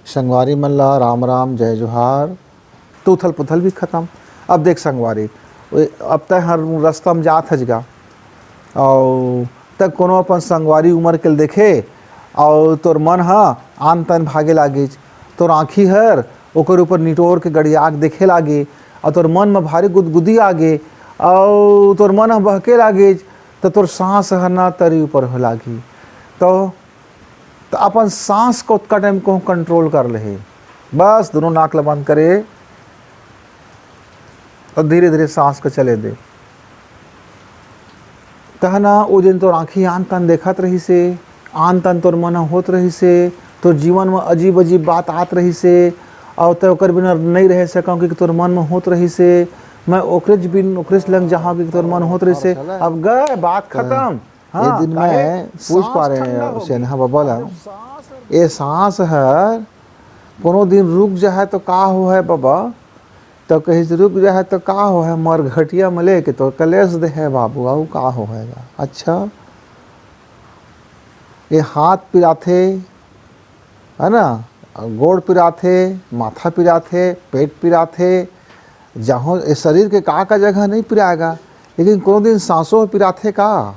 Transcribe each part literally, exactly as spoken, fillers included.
संगवारी मन ला राम राम, जय जोहार। तो उथल पुथल भी खत्म। अब देख संगवारी, ओए, अब तैं हर रस्ता में जात हस गा, अउ तब कोनो अपन संगवारी उमर के ल देखे, अउ तोर मन ह आन तन भागे लागिस। तोर आँखी हर ओकर ऊपर निटोर के गड़िया के देखे लागे, अउ तोर मन म भारी गुदगुदी आगे, अउ तोर मन ह बहके लागिस, त तोर सांस ह ना तरी ऊपर हो लागी। तो त अपन सांस को ओतका टाइम कहूँ कंट्रोल कर लेहे। बस दोनों नाक ल बंद करे अउ धीरे-धीरे सांस को चले दे। तहना ओ दिन तोर आँखी आन तन देखत रहिसे, आन तन तोर मन ह होत रहिसे, तोर जीवन म अजीब-अजीब बात आत रहिसे, अउ तैं ओकर बिना नइ रह सकव, क्योंकि तोर मन म होत रहिसे, मैं ओकरेच बिन, ओकरेच लंग जाहूँ, क्योंकि तोर मन होत रहिसे। अब गे, बात खत्म। हाँ, ए दिन काहे? मैं पूछ पा रहे हैं सेनहा बाबा ला, ए सांस हर कोनो दिन रुक जाए तो का हो है बाबा? तो कहिस, रुक जाए तो का हो है, मरघटिया में लेके तो कलेश दे है बाबू, अउ का हो है गा? अच्छा, ये हाथ पिराथे, है ना, गोड़ पिराथे, माथा पिराथे, पेट पिराथे, जहाँ ये शरीर के का का जगह नहीं पिराएगा, लेकिन कोनो दिन सांसों पिराथे का?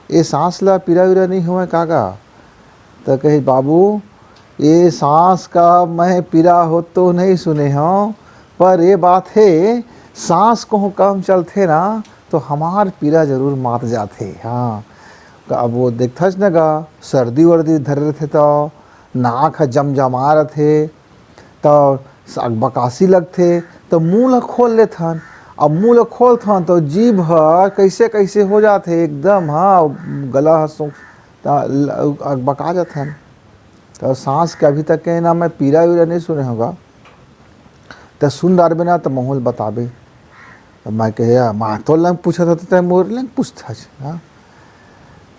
ये सांस ला पीरा वीरा नहीं हुआ का गा? तो कहे, बाबू, ये सांस का मैं पीरा हो तो नहीं सुने हूँ, पर ये बात है, सांस कहूँ कम चलथे ना, तो हमार पीरा जरूर मात जाथे। हाँ, अब वो देखथस न गा, सर्दी वर्दी धरे रथे तो नाक ह जमजमा रथे, त अकबकासी लगथे, त मुंह ल खोल लेथन। अब मुंह ल खोलथन, त जीभ ह कइसे कइसे हो जाथे एकदम, हाँ, गला ह सो-, त ल-, अकबका जाथन। त सांस के अभी तक के ना मैं पीरा वीरा नहीं सुने हँव गा, त सुन डारबे ना, त महूँ ल बताबे। त मैं कहे, "या, मैं तो लंग पूछत हँव, त तैं मोर लंग पूछथस, हाँ?"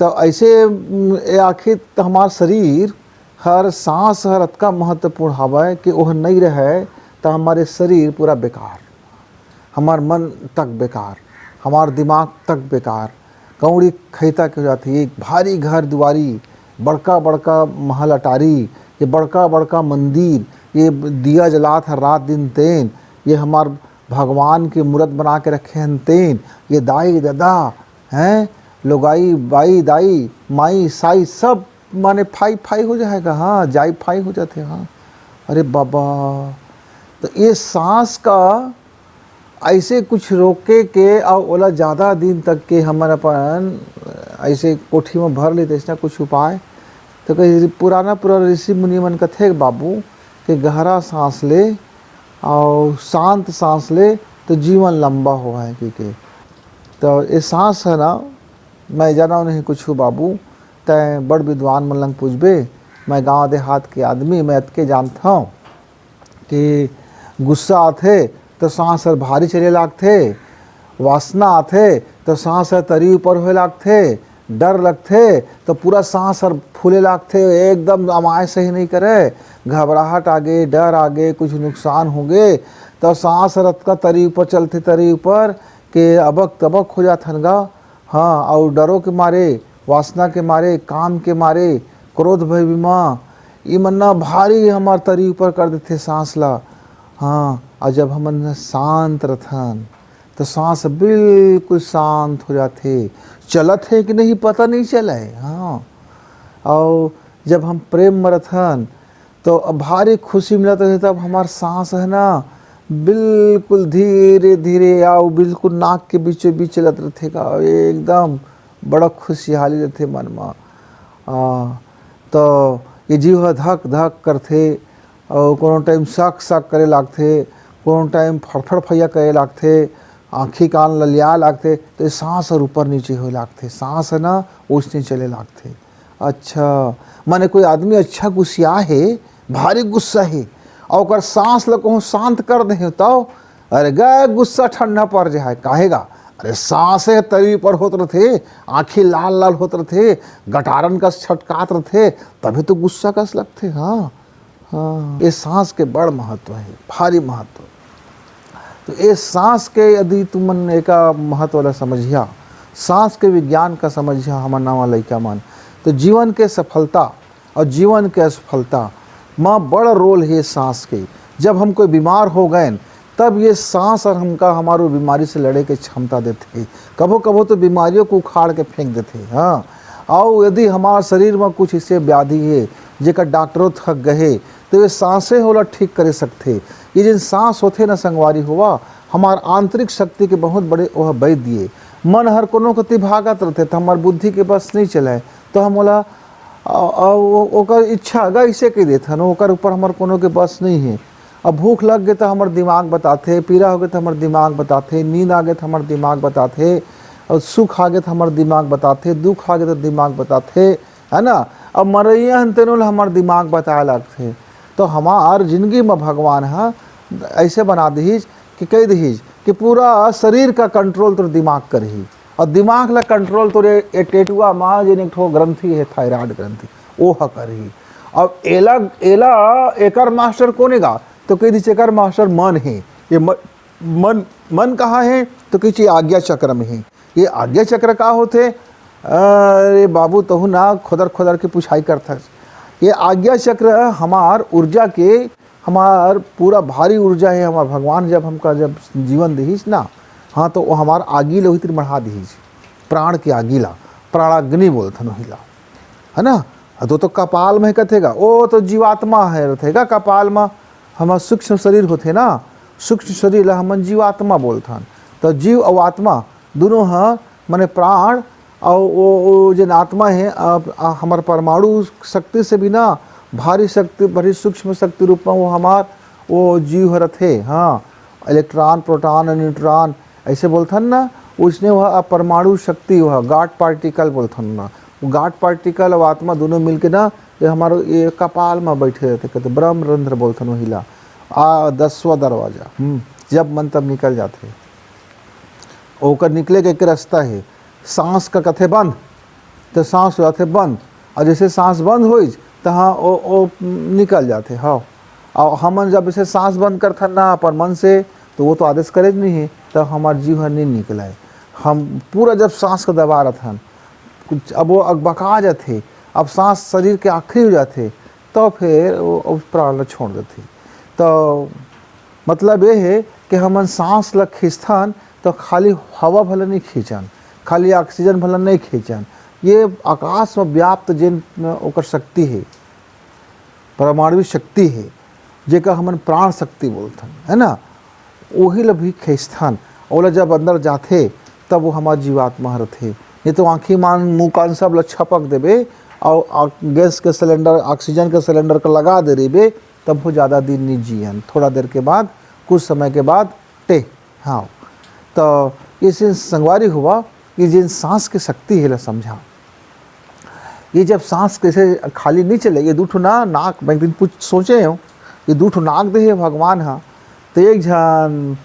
त ऐसे, उम, ए आखिर त हमार शरीर हर सांस हर अतका महत्वपूर्ण हवय कि ओह नइ रहय त हमर शरीर पूरा बेकार, हमर मन तक बेकार, हमर दिमाग तक बेकार। कौड़ी खैता के हो जाथे। ये भारी घर दुआरी, बड़का बड़का महल अटारी, ये बड़का बड़का मंदिर, ये दिया जलात हर रात दिन तेन, ये हमर भगवान के मूरत बना के रखे हन तेन, ये दाई ददा हैं, लोगाई बाई दाई माई साई सब माने फाई फाई हो जाएगा। हाँ, जाई फाई हो जाथे। हाँ, अरे बाबा, त ये सांस का ऐसे कुछ रोके के अउ ओला ज्यादा दिन तक के हमन अपन ऐसे कोठी में भर लेते, ऐसा कुछ उपाय? त कहीं पुराना पुराना ऋषि मुनि मन कथे, बाबू, के गहरा सांस ले अउ शांत सांस ले, त जीवन लंबा होवय कहिके। त ये सांस है ना, मैं जानव नहीं कुछ बाबू, तैं बड़ विद्वान मन लंग पूछबे, मैं गांव देहात के आदमी, मैं अतके जानथव कि गुस्सा आथे त सांस हर भारी चले लागथे, वासना आथे त सांस हर तरी ऊपर होए लागथे, डर लगथे त पूरा सांस हर फूले लागथे, एकदम अमाय सही नहीं करे, घबराहट आगे, डर आगे, कुछ नुकसान होगे त सांस हर अतका तरी ऊपर चलथे, तरी ऊपर के अबक तबक हो जाथन गा। हाँ, अउ डरो के मारे, वासना के मारे, काम के मारे, क्रोध भय विमा, ई मन ना भारी हमर तरी ऊपर कर देथे सांस ला। हाँ, अउ जब हमन शांत रथन, त सांस बिल्कुल शांत हो जाथे। चलत हे कि नहीं, पता नहीं चलय। हाँ, अउ जब हम प्रेम में रथन, तो अब भारी खुशी मिलत रथे, तब हमार सांस है ना, बिल्कुल धीरे धीरे अउ बिल्कुल नाक के बीचों बीच चलत रथे का, एकदम बड़ा खुशहाली रथे मन मा। आ, तो ये जीव ह धक धक करथे, अउ कोनो टाइम सक सक करे लागथे, कोनो टाइम फड़फड़ फैया करे लागथे, आँखी कान ललिया लागथे, तो ये सांस हर ऊपर नीचे होए लागथे, सांस है ना, ओसने चले लागथे। अच्छा, माने कोई आदमी अच्छा गुस्सिया हे, भारी गुस्सा हे, अउ ओकर सांस ल कहूँ शांत कर देहे, तब अरे गे गुस्सा ठंडा पड़ जाए, काहे गा? अरे सांस हे तरी पर होत रथे, आँखी लाल लाल होत रथे, गटारन कस छटकात रथे, तभे तो गुस्सा कस लगथे। हाँ, हाँ, ये सांस के बड़ महत्व हे, भारी महत्व। तो ये सांस के यदि तुमन एका महत्व ला समझिया, सांस के विज्ञान का समझिया, हमर नवा लइका मन, तो जीवन के सफलता अउ जीवन के असफलता म बड़ रोल हे सांस के। जब हम कोई बीमार हो गए, तब ये सांस हर हमका, हमारो बीमारी से लड़े के क्षमता देथे। कभो कभो तो बीमारियों को उखाड़ के फेंक देथे। हाँ, अउ यदि हमार शरीर म कुछ ऐसे व्याधि हे, जेकर डॉक्टरों थक गए, तो ये सांसे होला ठीक करे सकथे। ये जिन सांस होथे ना संगवारी होवा, हमार आंतरिक शक्ति के बहुत बड़े ओह वैद्य ये। मन हर कोनो कति भागत रथे, तो हमार बुद्धि के बस नहीं चले, तो हम ओला, अ, अ, ओ-, ओकर इच्छा गा इसे कह देथन, ओकर ऊपर हमार कोनो के बस नहीं है। अब भूख लग गए तो हमार दिमाग बताथे, पीरा हो गए तो हमार दिमाग बताथे, नींद आ गए तो हमार दिमाग बताथे, और सुख आ गए तो हमार दिमाग बताथे, दुख आ गए तो दिमाग बताथे, है ना? अब मरइया हन तेनो ल हमार दिमाग बताए लगथे। तो हमार जिंदगी में भगवान ह ऐसे बना दिहिस कि कह दिहिस कि पूरा शरीर का कंट्रोल तोर दिमाग करही, और दिमाग ला कंट्रोल तोरे ए टेटुआ मा जेन एक ठो ग्रंथि है, थायराइड ग्रंथि, ओ ह करही। अब एला, एला एकर मास्टर कोने गा? तो कह दिस एकर मास्टर मन है। ये म-, मन, मन कहाँ है? तो कह आज्ञा चक्र में है। ये आज्ञा चक्र का होथे? अरे बाबू, तहु ना खोदर खोदर के पुछाई करथस। ये आज्ञा चक्र हमार ऊर्जा के, हमार पूरा भारी ऊर्जा है। हमार भगवान जब हमका जब जीवन दिहिस ना, हाँ, तो वो हमार आगी ला ओही तीर बढ़ा दिहिस, प्राण के आगी ला, प्राणाग्नि बोलथन ओही ला, है ना? तो, तो कपाल में कथेगा, ओ तो जीवात्मा है, रथेगा कपाल में। हमार सूक्ष्म शरीर होथे ना, सूक्ष्म शरीर ला हमन जीवात्मा बोलथन। तो जीव अउ आत्मा दोनों ह, माने प्राण अउ ओ, ओ जेन आत्मा हे, अ, अ, हमर परमाणु शक्ति से भी ना भारी शक्ति, भारी सूक्ष्म शक्ति रूप में वो हमार वो जीव ह रथे। हाँ, इलेक्ट्रॉन, प्रोटॉन, न्यूट्रॉन ऐसे बोलथन ना, उसने वह परमाणु शक्ति, वह गॉड पार्टिकल बोलथन ना, वो गॉड पार्टिकल और आत्मा दोनों मिलके ना, ये हमारे ये कपाल में बैठे रहते, कहते ब्रह्मरंध्र बोलथन वही ला। आ, दसवां दरवाजा, हम्म, जब मन तब निकल जाथे। ओकर निकले के एक रास्ता हे, सांस का कथे बंद, तो सांस हो जाथे बंद, और जैसे सांस बंद होइस, तहाँ ओ, ओ निकल जाथे। हाँ, और हमन जब इसे सांस बंद करथन ना अपन मन से, तो वो तो आदेश करे नहीं है, तब हमार जीव हर नहीं निकले। हम पूरा जब सांस का दबा रथन, कुछ अब वो अकबका जाथे, अब सांस शरीर के आखिरी हो जाथे, तो फिर वो, वो प्राण ला छोड़ देथे। तो मतलब ये है कि हमन सांस ला खींचथन तो खाली हवा भला नहीं खींचन, खाली ऑक्सीजन भला नहीं खींचन। ये आकाश में व्याप्त जेन ओकर शक्ति है, परमाणु शक्ति है, जेकर हमन प्राण शक्ति बोलथन, है ना, वही ला भी खींचथन। ओला जब अंदर जाथे, तब वो हमार जीवात्मा ह रथे। नहीं तो आँखी मान मुँह कान सब ला छपक देबे और आ-, गैस के सिलेंडर, ऑक्सीजन के सिलेंडर का लगा दे रहिबे, तब वो ज़्यादा दिन नहीं जियन। थोड़ा देर के बाद, कुछ समय के बाद टे, हाँ। तो इसे संगवारी हुआ कि जिन सांस की शक्ति है ला समझा। ये जब सांस कैसे खाली नहीं चले, ये दू ठो ना नाक, मैं एक दिन पूछ सोचे हूँ, ये दू ठो नाक दे है भगवान हा। तो एक झन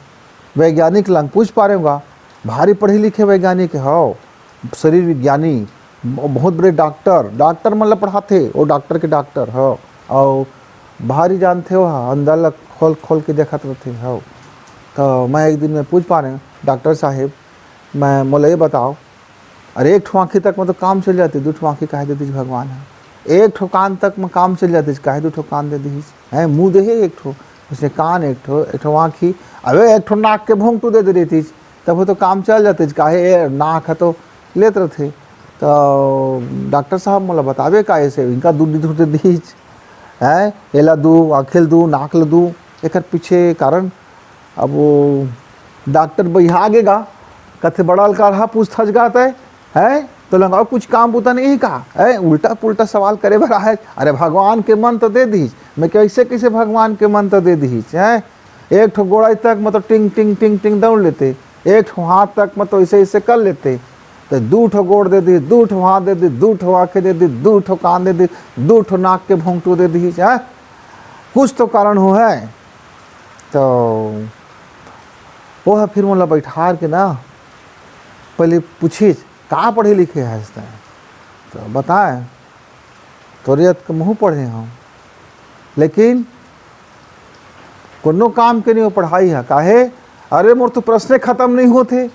वैज्ञानिक लंग पूछ पा रहे होगा, भारी पढ़े लिखे वैज्ञानिक हो, शरीर विज्ञानी, ब-, बहुत बड़े डॉक्टर, डॉक्टर मन ला पढ़ाथे, वो डॉक्टर के डॉक्टर हो, और भारी जानथे हो, अंदर ला खोल खोल के देखत रहथे हो। तो मैं एक दिन में पूछ पा रहे हूँ, डॉक्टर साहेब, मैं, मोला ये बताओ, अरे एक ठो आँखी तक में तो काम चल जाती, दू ठो आँखी काहे दे दीजिए भगवान है? एक ठो कान तक में काम चल जाती, काहे दू ठो कान दे दीजिए? हैं, मुँह दे है एक ठो, उसने कान एक ठो, एक ठो आँखी, अबे एक ठो नाक के भोंगटू दे दे रही थी, तब वो तो काम चल जाते, काहे ए नाक है तो लेत रहते। तो डॉक्टर साहब मोला बतावे का ऐसे, इनका दू दू दे दीजिए, हैं, एला दू, आँखेल दू, नाक ल दू, एकर पीछे कारण अब वो डॉक्टर बइहा गे गा, कथे बड़ा अलकार हा पूछथस गा तय, हैं? तो लंगाओ कुछ काम बुता नहीं का? हैं? उल्टा पुल्टा सवाल करे बर आए। अरे भगवान के मन तो दे दीस, मैं कैसे कैसे भगवान के मन तो दे दीस, हैं? एक ठो गोड़ाई तक मतलब टिंग टिंग टिंग टिंग दौड़ लेते, एक ठो हाथ तक मतलब ऐसे ऐसे कर लेते, तो दू ठो गोड़ दे दी, दू ठो हाथ दे दी, दू ठो आँखें दे दी, दू ठो कान दे दी, दू ठो नाक के भोंगटू दे दी, हैं? कुछ तो कारण हो है। तो वो है फिर मोला बैठार के ना पहले पूछिस, "का पढ़े लिखे हस तैं?" तो बताए, "तोरे अतका महूँ पढ़े हूँ, लेकिन कोनो काम के नहीं हो पढ़ाई है।" "काहे?" "अरे मोर तो प्रश्न खत्म नहीं होते,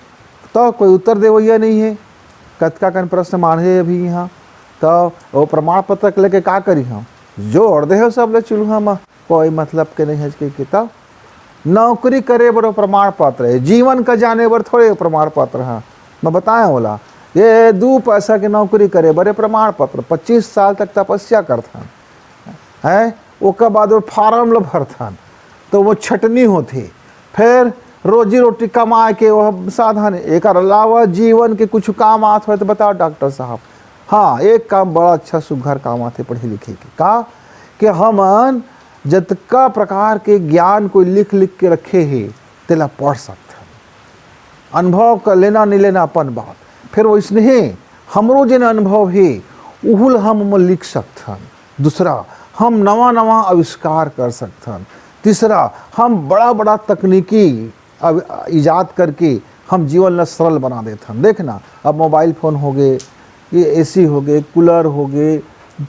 तो कोई उत्तर देवैया नहीं है, कतका कन प्रश्न माढ़े अभी यहाँ।" तो वो प्रमाण पत्र के लेके का करी हम? जोर दे हो सब ले चूल्हा म, कोई मतलब के नहीं है कि किताब। नौकरी करे बर प्रमाण पत्र है, जीवन का जाने बर थोड़े प्रमाण पत्र है। मैं बताया बोला, ये दू पैसा के नौकरी करे बर प्रमाण पत्र, पच्चीस साल तक तपस्या करथन, हैं, ओकर बाद वो फार्म ल भरथन, तो वो छटनी होथे, फिर रोजी रोटी कमाए के वो साधन है। एकर अलावा जीवन के कुछ काम आत होय तो बताओ डॉक्टर साहब। हाँ, एक काम बड़ा अच्छा सुघर काम आथे पढ़े लिखे के, का कि हमन जतका प्रकार के ज्ञान कोई लिख लिख के रखे हे, तेला पढ़ सकथन। अनुभव का लेना नहीं लेना अपन बात। फिर वैसने हमरो जेन अनुभव हे, उहू ल हम ओमा लिख सकथन। दूसरा, हम नवा नवा आविष्कार कर सकथन। तीसरा, हम बड़ा बड़ा तकनीकी अब इजाद करके हम जीवन ला सरल बना देथन। देखना, अब मोबाइल फोन हो गए, ये एसी हो गए, कूलर हो गए,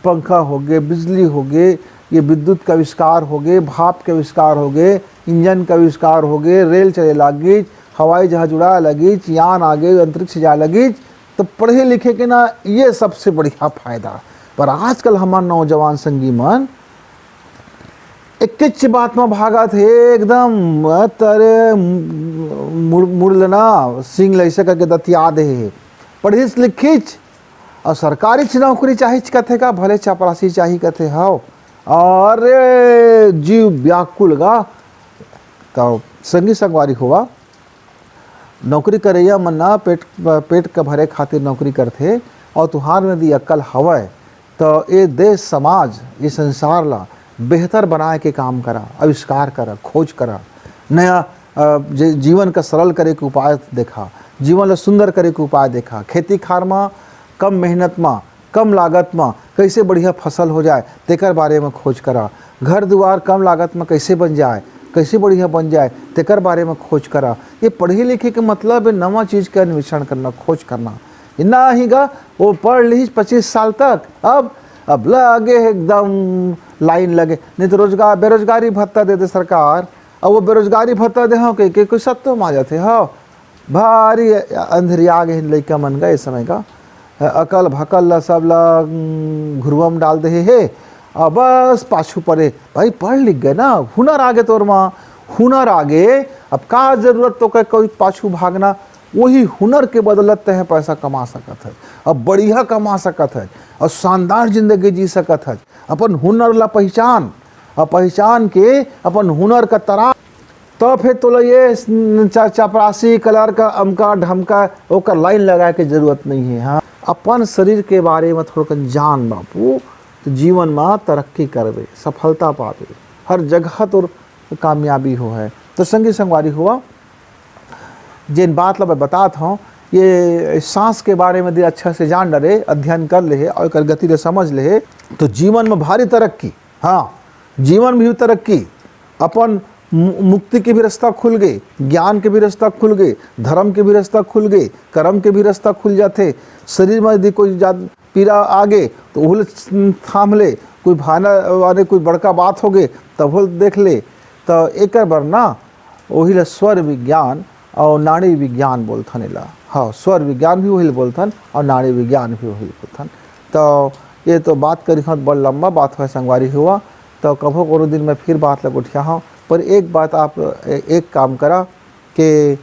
पंखा हो गए, बिजली हो गए, ये विद्युत का आविष्कार हो गए, भाप के आविष्कार हो गए, इंजन का आविष्कार हो गए, रेल चले लागिच, हवाई जहाज उड़ाए लागिच, यान आ गए, अंतरिक्ष जाए लागिच। तो पढ़े लिखे के ना, ये सबसे बढ़िया फायदा। पर आजकल हमार नौजवान संगी मन एकेच बात में भागत हे, एकदम तरे मुड़ मुड़ लेना सिंग लैसे करके दतिया दे हे। पढ़िस लिखिच और सरकारी च नौकरी चाहिच कथे का, भले चपरासी चाही कथे हव। अरे जीव व्याकुल गा। तो संगी संगवारी होवा, नौकरी करइया मन ना पेट, पेट के भरे खातिर नौकरी करथे, और तुहार में यदि अक्कल हवय, तो ये देश, समाज, ये संसार ला बेहतर बनाए के काम करा, आविष्कार करा, खोज करा, नया, अ, जे-, जीवन का सरल करे के उपाय देखा, जीवन ला सुंदर करे के उपाय देखा, खेती खार मा कम मेहनत मा कम लागत म कइसे बढ़िया फसल हो जाए, तेकर बारे म खोज करा। घर दुआर कम लागत म कइसे बन जाए, कइसे बढ़िया बन जाए, तेकर बारे म खोज करा। ये पढ़े लिखे के मतलब है नवा चीज के अन्वेषण करना, खोज करना। ये ना ही गा, वो पढ़ लिहिस पच्चीस साल तक, अब, अब लगे एकदम लाइन लगे। नहीं तो रोजगार, बेरोजगारी भत्ता दे दे सरकार, अब वो बेरोजगारी भत्ता दे हो के, के कोई सत्तो मा जाथे हो। भारी अंधरिया गे हे लइका मन गा, ए समय का अकल भकल ला सब ला, उम, घुरुवा म डाल देहे हे। अब बस पाछू परे, भाई पढ़ लिख गए ना, हुनर आगे तोर मा, हुनर आगे। अब का जरूरत तो के कोई पाछू भागना, वही हुनर के बदौलत तहे पैसा कमा सकत है, अब बढ़िया कमा सकत है और शानदार जिंदगी जी सकत है। अपन हुनर ला पहचान, और पहचान के अपन हुनर का तरा तो फिर तोला ये च-, चपरासी, क्लर्क, अमका ढमका, ओकर लाइन लगाए के जरूरत नहीं है। हाँ, अपन शरीर के बारे में थोड़कन जान बापू, तो जीवन में तरक्की करबे, सफलता पाबे, हर जगह तोर कामयाबी हो है। तो संगी संगवारी हुआ, जेन बात ला मैं बतात हूँ, ये सांस के बारे में यदि अच्छा से जान डरे, अध्ययन कर ले और एकर गति ले समझ ले, तो जीवन में भारी तरक्की। हाँ, जीवन भी तरक्की, अपन मु-, मुक्ति के भी रास्ता खुल गए, ज्ञान के भी रास्ता खुल गए, धर्म के भी रास्ता खुल गए, कर्म के भी रास्ता खुल जाथे। शरीर में यदि कोई जात पीड़ा आ गए तो ओहू ल थाम ले, कोई भाना माने कोई बड़का बात हो गए तब ओहू ल देख ले। तो एकर बर ना ओही ल स्वर विज्ञान और नाड़ी विज्ञान बोलथन एला। हाँ, स्वर विज्ञान भी वही ल बोलथन और नाड़ी विज्ञान भी वही ल बोलथन। तो ये तो बात करी हूँ, बड़ लंबा बात है संगवारी हुआ, तो कभो कोनो दिन मैं फिर बात ल गोठिया हूँ। पर एक बात आप ए-, एक काम करा कि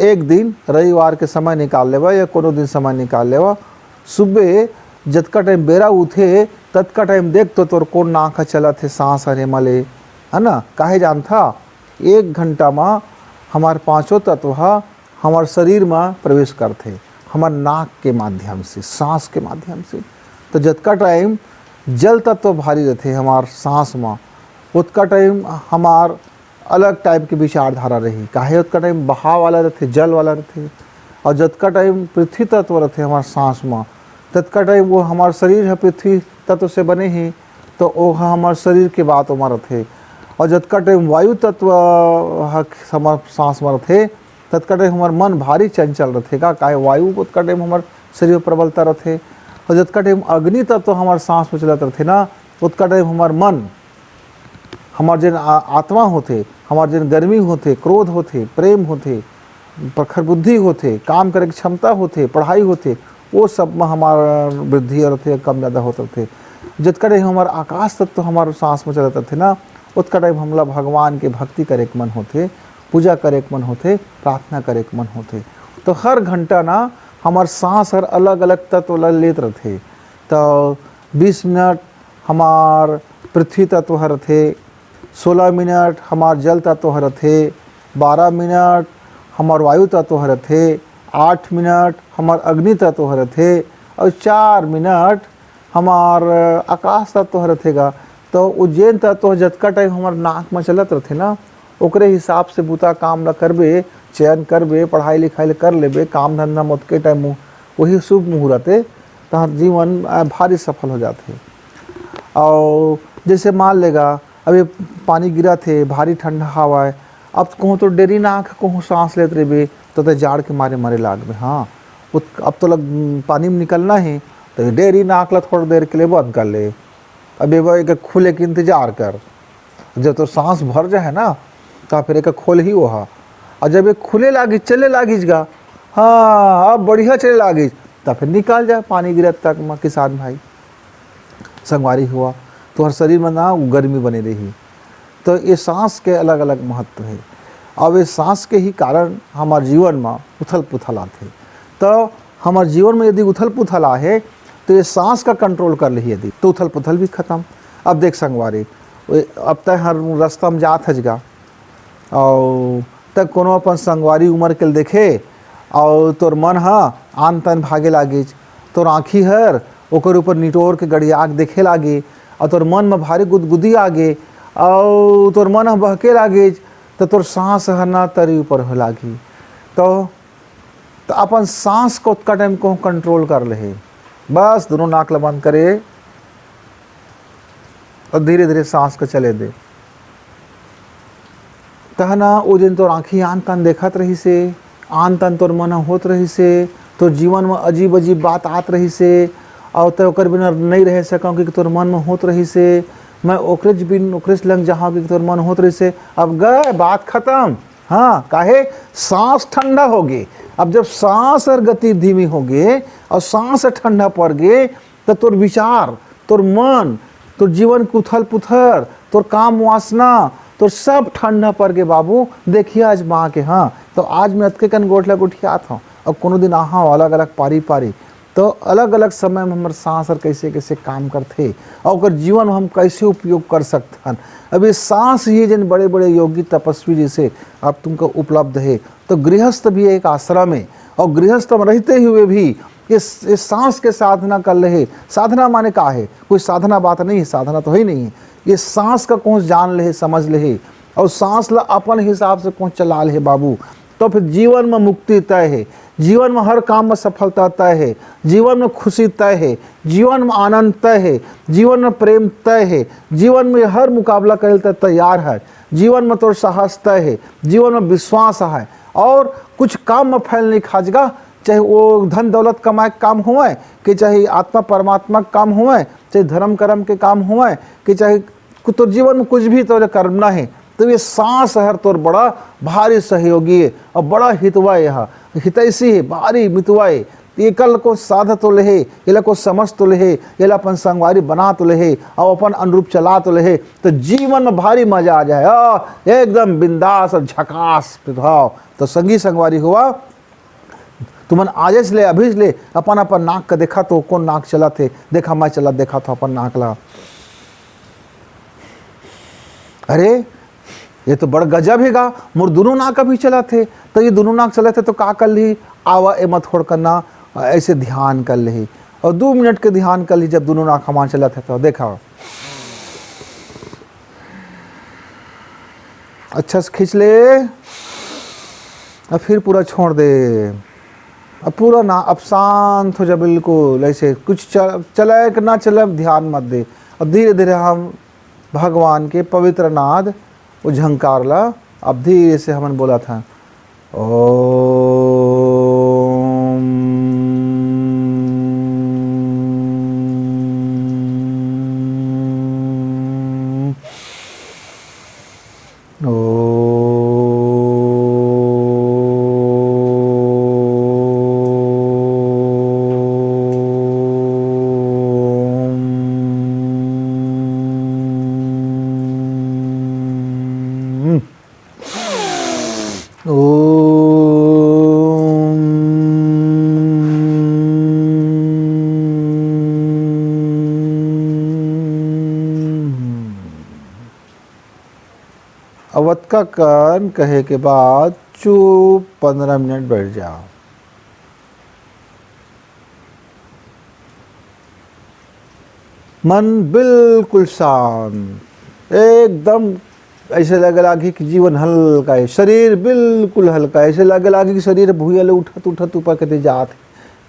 एक दिन रविवार के समय निकाल लेवा या कोनो दिन समय निकाल लेवा, सुबह जतका टाइम बेरा उठे ततका टाइम देख तो तोर कोन नाक ह चलत हे, सांस हरे मले, है ना? काहे जानथा, एक घंटा म हमार पांचों तत्व ह हमार शरीर म प्रवेश करथे, हमार नाक के माध्यम से, सांस के माध्यम से। तो जतका टाइम जल तत्व भारी रहथे हमार सांस म, ओतका टाइम हमार अलग टाइप के विचारधारा रही। काहे ओतका टाइम बहाव वाला रहथे, जल वाला रहथे, और जतका टाइम पृथ्वी तत्व रहथे हमार सांस म, ततका टाइम वो हमार शरीर ह पृथ्वी तत्व से बने हे, तो वो ह हमार शरीर के बात ओमा रहथे। और जतका टाइम वायु तत्व ह हमार सांस म रहथे, ततका टाइम हमार मन भारी चंचल रहथे का, काहे वायु ओतका टाइम हमार शरीर में प्रबलता रहथे। और जतका टाइम अग्नि तत्व हमार सांस में चलत रहथे ना, ओतका टाइम हमार मन, हमार जेन आ-, आत्मा होथे, हमार जेन गर्मी होथे, क्रोध होथे, प्रेम होथे, प्रखर बुद्धि होथे, काम करे के क्षमता होथे, पढ़ाई होथे, वो सब में हमार वृद्धि होथे, कम ज़्यादा होत रहथे। जतका टाइम हमर आकाश तत्व हमर सांस में चलत रथे ना, ओतका टाइम हमला भगवान के भक्ति करे के मन होथे, पूजा करे के मन होथे, प्रार्थना करे के मन होथे। तो हर घंटा ना हमर सांस हर अलग-अलग तत्व ल लेत रथे। तो बीस मिनट हमार पृथ्वी तत्व ह रथे, सोलह मिनट हमार जल तत्व ह रथे, बारह मिनट हमार वायु तत्व ह रथे, आठ मिनट हमार अग्नि तत्व ह रथे, और चार मिनट हमार आकाश तत्व ह रथे गा। तो वो जेन तत्व ह जतका टाइम हमार नाक में चलत रथे ना, ओकरे हिसाब से बूता काम ला करबे, चयन करबे, पढ़ाई लिखाई ला कर लेबे, काम धंधा में ओतके टाइम मु-, वही शुभ मुहूर्त हे, तहार जीवन, अ, भारी सफल हो जाथे। और जैसे मान लेगा, अभी पानी गिरत हे, भारी ठंडा हवा है, अब कहूँ तो डेरी नाक, कहूँ सांस लेत रहिबे, तो ते जाड़ के मारे मरे लागबे। हाँ, उत-, अब तो लग, पानी में निकलना है, तो डेरी नाक ला थोड़ा देर के लिए बंद कर ले। अब ये एक खुले के इंतजार कर, जब तो सांस भर जाए ना, तो फिर एक खोल ही वो हा। और जब ये खुले लागी, चले लागिस गा, हाँ, अब बढ़िया चले लागिस, तो फिर निकाल जाए पानी गिरत तक में, किसान भाई। संगवारी हुआ, तो हर शरीर में ना वो गर्मी बने रही। तो ये सांस के अलग-अलग महत्व है। अब ये सांस के ही कारण हमार जीवन में उथल-पुथल आथे। तो हमार जीवन में यदि उथल-पुथल आहे, तो ये सांस का कंट्रोल कर लिही यदि, तो उथल-पुथल भी खत्म। अब देख संगवारी, वो अब तय हर रास्ता में जात हस गा, अउ त कोनो अपन संगवारी उमर के ल देखे, अउ तोर मन ह आन तन भागे लागिस, तोर आँखी हर ओकर ऊपर निटोर के गड़िया के देखे लागे, अउ तोर मन म भारी गुदगुदी आगे, अउ तोर मन ह बहके लागिस, त तोर सांस ह ना तरी ऊपर हो लागी। तो, त अपन सांस को ओतका टाइम को कंट्रोल कर ले, बस दोनों नाक ल बंद करे, अउ धीरे-धीरे सांस को चले दे। तहना ओ दिन तोर आँखी आन तन देखत रहिसे, आन तन तोर मन ह होत रहिसे, तोर जीवन म अजीब-अजीब बात आत रहिसे, अउ तैं ओकर बिना नइ रह सकव, क्योंकि तोर मन म होत रहिसे, मैं ओकरेच बिन, ओकरेच लंग जाहव, क्योंकि तोर मन होत रहिसे। अब गए, बात खतम। हाँ, काहे? सांस ठंडा होगे। अब जब सांस हर गति धीमी होगे अउ सांस ठंडा परगे, त तोर विचार, तोर मन, तोर जीवन के उथल-पुथल, तोर काम वासना, तोर सब ठंडा परगे बाबू। देखिया आजमा के, हाँ, त आज मैं अतके कन गोठ ला गोठियात हव, अउ कोनो दिन आहव अलग-अलग पारी-पारी, त अलग-अलग समय म हमर सांस हर कइसे-कइसे काम करथे, अउ ओकर जीवन म हम कइसे उपयोग कर सकथन। अब ये सांस ही जेन बड़े-बड़े योगी तपस्वी जइसे अब तुमको उपलब्ध हे, त गृहस्थ भी एक आश्रम हे, अउ गृहस्थ म रहते हुए भी ये, ये सांस के साधना कर ले हे। साधना माने का हे? कोई साधना बात नहीं हे, साधना तो हे ही नहीं हे। ये सांस का कोई जान ले हे, समझ ले हे, अउ सांस ला अपन हिसाब से कोई चला ले हे बाबू, तो फिर जीवन म मुक्ति तय हे, जीवन म हर काम म सफलता तय हे, जीवन म खुशी तय हे, जीवन म आनंद तय हे, जीवन म प्रेम तय हे, जीवन म हर मुकाबला करे ल तैयार हे, जीवन म तोर साहस तय हे, जीवन म विश्वास हे, अउ कुछ काम म fail नइ खाजगा, चाहे वो धन दौलत कमाए के काम होवय, कि चाहे आत्मा परमात्मा के काम होवय, चाहे धर्म कर्म के काम होवय, कि चाहे कु-, तोर जीवन म कुछ भी तोरे करना हे, त ये सांस हर तोर बड़ा भारी सहयोगी हे अउ बड़ा हितवा हे, हितैषी हे, भारी मितवा हे। एकर को साध तो ले हे, एला को समझ तो ले हे, एला अपन संगवारी बना तो ले हे, अउ अपन अनुरूप चला तो ले हे, त जीवन म भारी मजा आ जाए। आ, एकदम बिंदास अउ झकास प्रभाव। त संगी संगवारी हुआ, तुमन आजेच ले, अभीच ले अपन, अपन नाक के देखा तो, कोन नाक चलत हे, देखा मैं चलत देखत हव अपन नाक ला। अरे, ये तो बड़ गजब हे गा, मोर दुनों नाक अभी चलत हे, त ये दुनों नाक चलत हे त का कर लिही? आवा, एमा थोड़ कन ना, अइसे ध्यान कर लिही, अउ दू मिनट के ध्यान कर लिही, जब दुनों नाक हमार चलत हे त देखा। अच्छा से खींच ले, अब फिर पूरा छोड़ दे। अब पूरा ना, अब शांत हो जा बिल्कुल, अइसे कुछ चल-, चले कि ना चले, अब ध्यान मत दे। अब धीरे-धीरे हम भगवान के पवित्र नाद, वो झंकार ला अब धीरे से हमन बोलत हन, ओम। हम्म। ओम। अब अतका कन कहे के बाद चुप पंद्रह मिनट बैठ जा। मन बिल्कुल शांत, एकदम ऐसे लगे लागी कि जीवन हल्का है, शरीर बिल्कुल हल्का है, ऐसे लगे लागी कि शरीर भुइयां ले उठत उठत ऊपर कते जात है।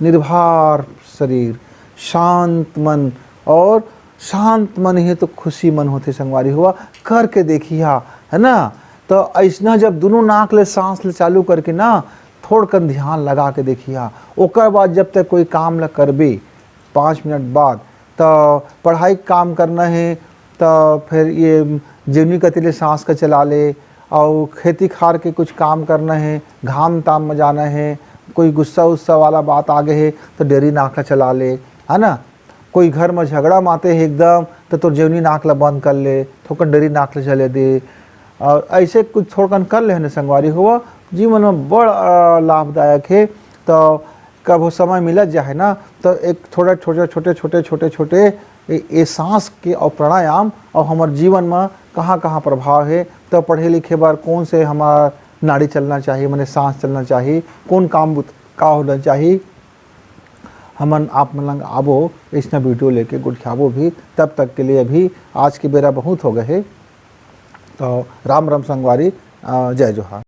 निर्भर शरीर, शांत मन, और शांत मन ही तो खुशी मन होथे संगवारी हो, करके देखिहा, है ना। तो ऐसना जब दोनों नाक ले सांस ले चालू करके ना, थोड़कन ध्यान लगा के देखिहा। ओकर बाद जब तक कोई काम ला करबे, पाँच मिनट बाद, तो पढ़ाई के काम करना है, तो फिर ये जेवनी कति ले सांस का चला ले, और खेती खार के कुछ काम करना है, घाम ताम में जाना है, कोई गुस्सा उस्सा वाला बात आ गए है, तो डेरी नाक ला चला ले, है ना। कोई घर में झगड़ा माते है एकदम, तो तोर जेवनी नाक ला बंद कर ले, थोकन डेरी नाक ला चले दे। और ऐसे कुछ थोड़कन कर ले है ना संगवारी हो, जीवन में बड़, अ, लाभदायक है। तो कभो समय मिलत जाए ना, तो एक थोड़ा छोटे, छोटे, छोटे, छोटे, छोटे ये, ये सांस के और प्राणायाम और हमारे जीवन में कहाँ, कहाँ प्रभाव है, तो पढ़े लिखे बार कौन से हमार नाड़ी चलना चाहिए, माने सांस चलना चाहिए, कौन काम बुत-, का होना चाहिए, हमन आप मन लंग आबो, इसने वीडियो लेके गोठियाबो भी। तब तक के लिए अभी आज के बेरा बहुत हो गए है। तो राम राम संगवारी, अ, जय जोहार।